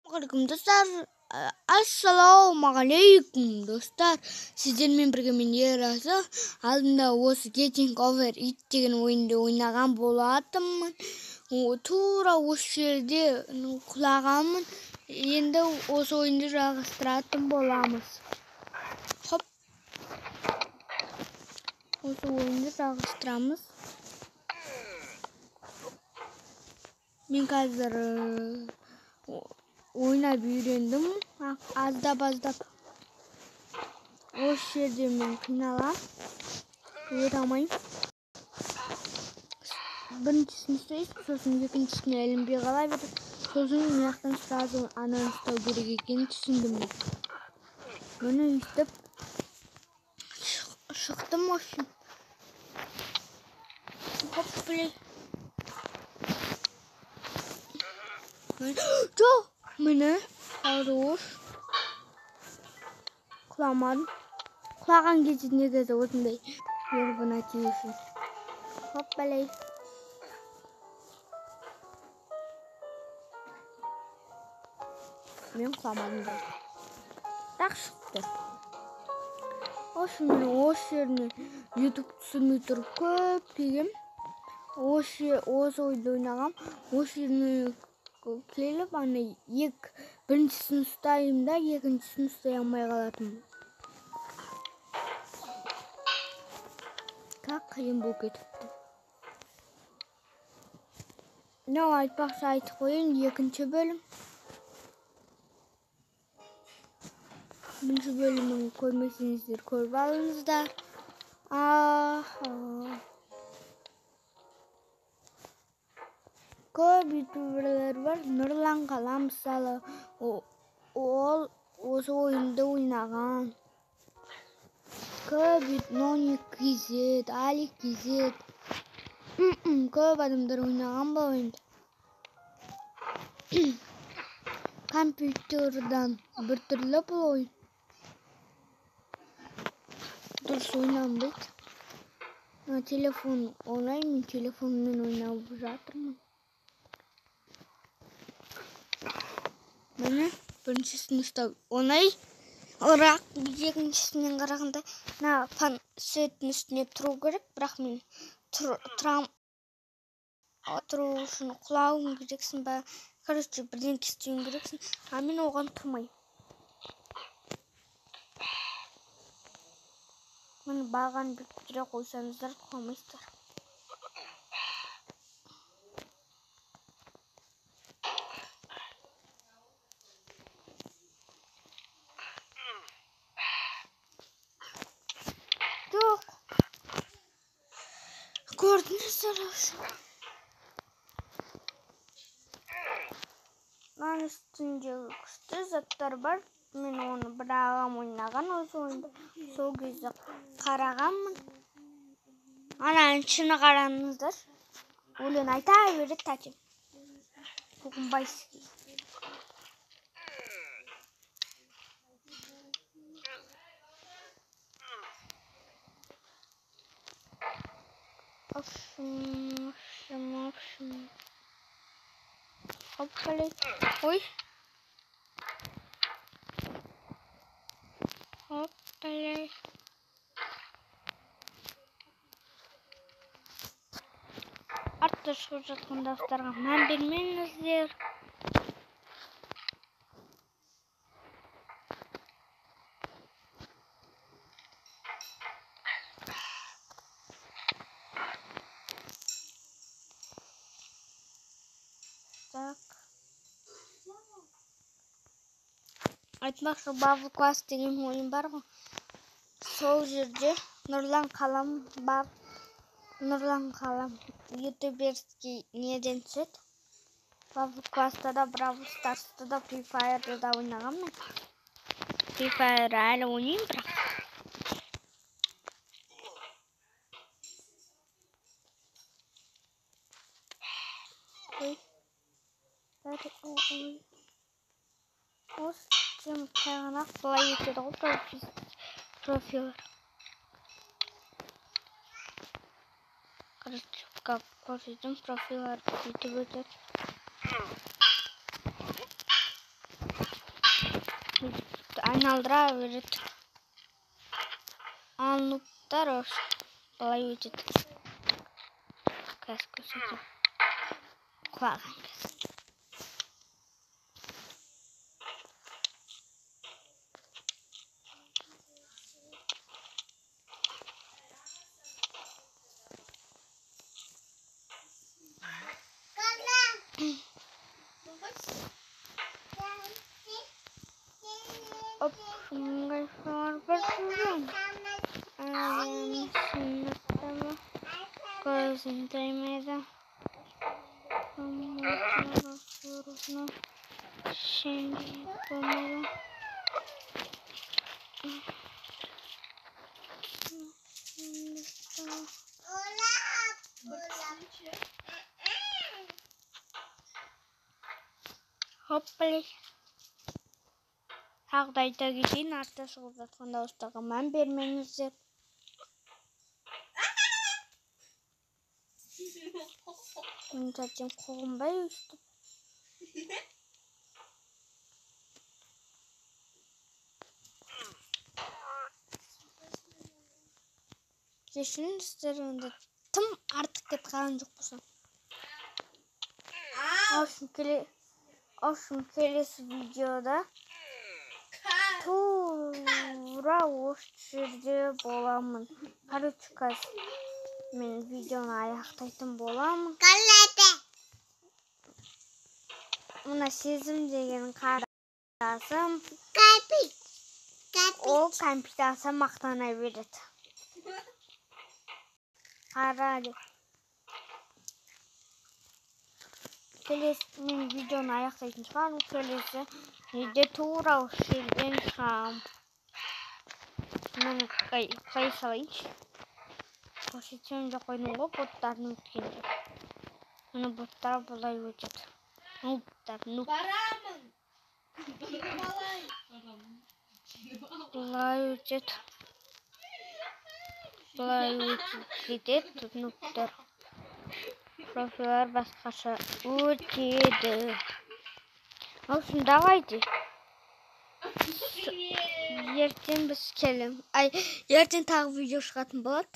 Ассалаумағалейкум достар. Ассалаумағалейкум достар. Сіздермен бірге мен Ерасыл. Алдында осы Getting Over It деген ойынды ойнаған болатынмын. Тура осы жерде құлағанмын. Енді осы ойынды жалғастыратын боламыз. Хоп. Осы ойынды жалғастырамыз. Мен қазір ойнап үйрендім, аздап-аздап. Осы жерде мен қиналам, өте алмаймын. Біріншісін ұстайсың, сосын екіншісіне ілінбей қала береді. Сосын мына жақтан сразу ананы ұстау керек екенін түсіндім мен. Міне өйтіп шықтым осы. Хоп, блин. Жоқ, міне, хорош. Құламадым. Құлаған кезде негізі осындай нервына тиесің. Хоп, блин. Мен құламадым бірақ. Бірақ шықты. Осы мен осы жеріне YouTube түсірмей тұрып көп келгем. Осы ойды ойнағам. Осы жеріне келіп, ана біріншісін ұстаймын да, екіншісін ұстай алмай қалатынмын. Как қиын болып кетіпті. Мынау айтпақшы айтып қояйын, екінші бөлім. Бірінші бөлімін көрмесеңіздер көріп алыңыздар. Аха. Көп ютуберлер бар. Нұрлан Қалам мысалы, ол осы ойынды ойнаған. Көп Ноник KZ, Алик KZ. Көп адамдар ойнаған бұл ойынды. Компьютердан біртүрлі бұл ойын. Дұрыс ойнанбайды. Телефон оңай, мен телефонмен ойнап жатырмын. Міне, біріншісін ұстау оңай, бірақ екіншісінен қарағанда мына суеттің үстіне тұру керек, бірақ мен тұру үшін құлауым керексің ба, короче, бірдеңке істеуім керексің, а мен оған тұрмаймын. Міне бағаны бекітіре қойсаңыздар құламайсыздар. Жоқ. Көрдіңіздер осы. Мынаның үстінде күшті заттар бар. Мен оны бір ағам ойнаған осы ойынды. Сол кезде қарағанмын. Ана әншіні қараңыздар. Өлең айта береді тәтем. Қоқымбайский. Общем. Хоп, блин. Ой. Хоп, блин. Артта шығып жатқан дауыстарға мән бермеңіздер. Так. Айтпақшы, Bubble Class деген ойын бар ғой. Сол жерде Нұрлан Қалам бар. Нұрлан Қалам ютуберский неден түседі. Bubble Class'та да, Brawl Stars'та да, Free Fire'да да ойнағанмын. Free Fire әлі ойнаймын бірақ. Ой. Ой. Осы тем тайғанақ былай өтеді ғой профилер. Короче, как көрсетем, профилер бүйтіп өтеді. Айналдыра береді. Ал нубтар былай өтеді. Қазір көрсетемін. Құлаған кез. Gözüm değmedi. Şimdi yapamadım. Hoppali. Тағы да айта кетейін, артта шығып жатқан дауыстарға мән бермеңіздер. Мен затем қоғынбай өстіп. Кешіріңіздер, енді тым артық кетіп қалған жоқ болсам. В общем, келесі видеода тура осы жерде боламын. Короче, қазір мен видеоны аяқтайтын боламын. Мына Сезім деген қарындасым, ол кәмпит алса мақтана береді. Қара деп. Келесі мен видеоны аяқтайтын шығармын. Келесі неде тура осы жерден шығамын. Міне қай салайыншы. Көрсетсем де қойдым ғой боттардың өткенде. Міне боттар бұлай өтеді. Нубтар, нуб. Барамын. Бұлай өтеді. Бұлай өтіп кетеді нубтар. Профилар басқаша өтеді. В общем, давайте. Ертең біз келем. Ай, ертең тағы видео шығатын болады.